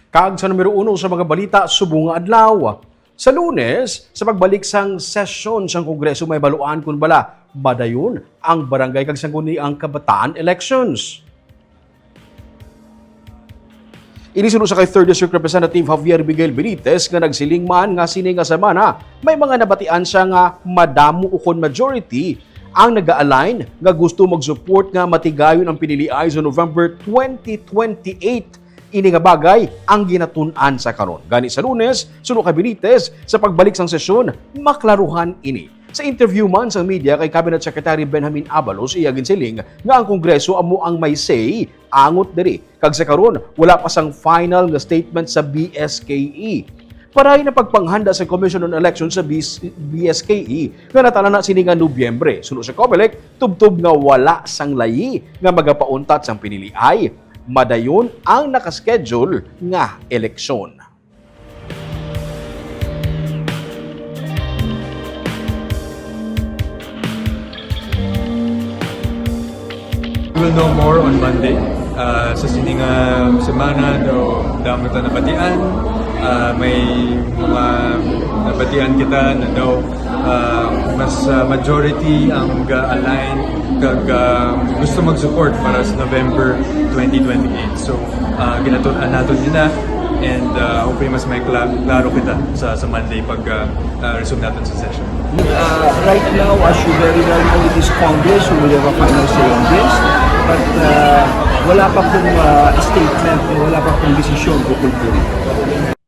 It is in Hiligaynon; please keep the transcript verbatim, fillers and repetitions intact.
Kag sa numero uno sa mga balita subong nga adlaw, sa Lunes, sa pagbalik sang sesyon sang Kongreso, may baluan kon bala madayon ang barangay kag sangguniang kabataan elections. Ini suno sa kay Third District Representative Javier Miguel Benitez, nga nagsiling man nga sini nga semana may mga nabatian siya nga madamo ukon majority ang naga-align nga gusto mag-support nga matigayon ang piniliay sa November twenty twenty-eight. Ini nga bagay ang ginatun-an sa karon. Gani sa Lunes, suno kay Benitez, sa pagbalik sang sesyon, maklaruhan ini. Sa interview man sa media kay Cabinet Secretary Benjamin Abalos, iya ginsiling nga ang Kongreso amo ang may say angot diri. Kag sa karon, wala pa sang final nga statement sa B S K E. Paray na pagpanghanda sa Commission on Elections sa B S, B S K E nga natala na sini nga Nobyembre. Suno sa Comelec, tubtob nga wala sang layi nga magapauntat sang piniliay. Madayon ang nakaschedule nga eleksyon. We will know more on Monday. Ah, sa sini nga semana daw, damo ta nabatian. Ah, may mga nabatian kita na daw, ah, mas, ah, majority ang ga-align kag, ah, gusto mag-support para sa November twenty twenty-eight. So, ah, ginatun-an naton nila, and, ah, hopefully mas may kla-, klaro kita sa, sa Monday pag, ah, ah, resume natin sa session. Uh, right now, as you very well know, it is Congress who will have a final say on this. But, uh, wala pa pong, uh, statement, wala pa pong desisyon ukol po rito.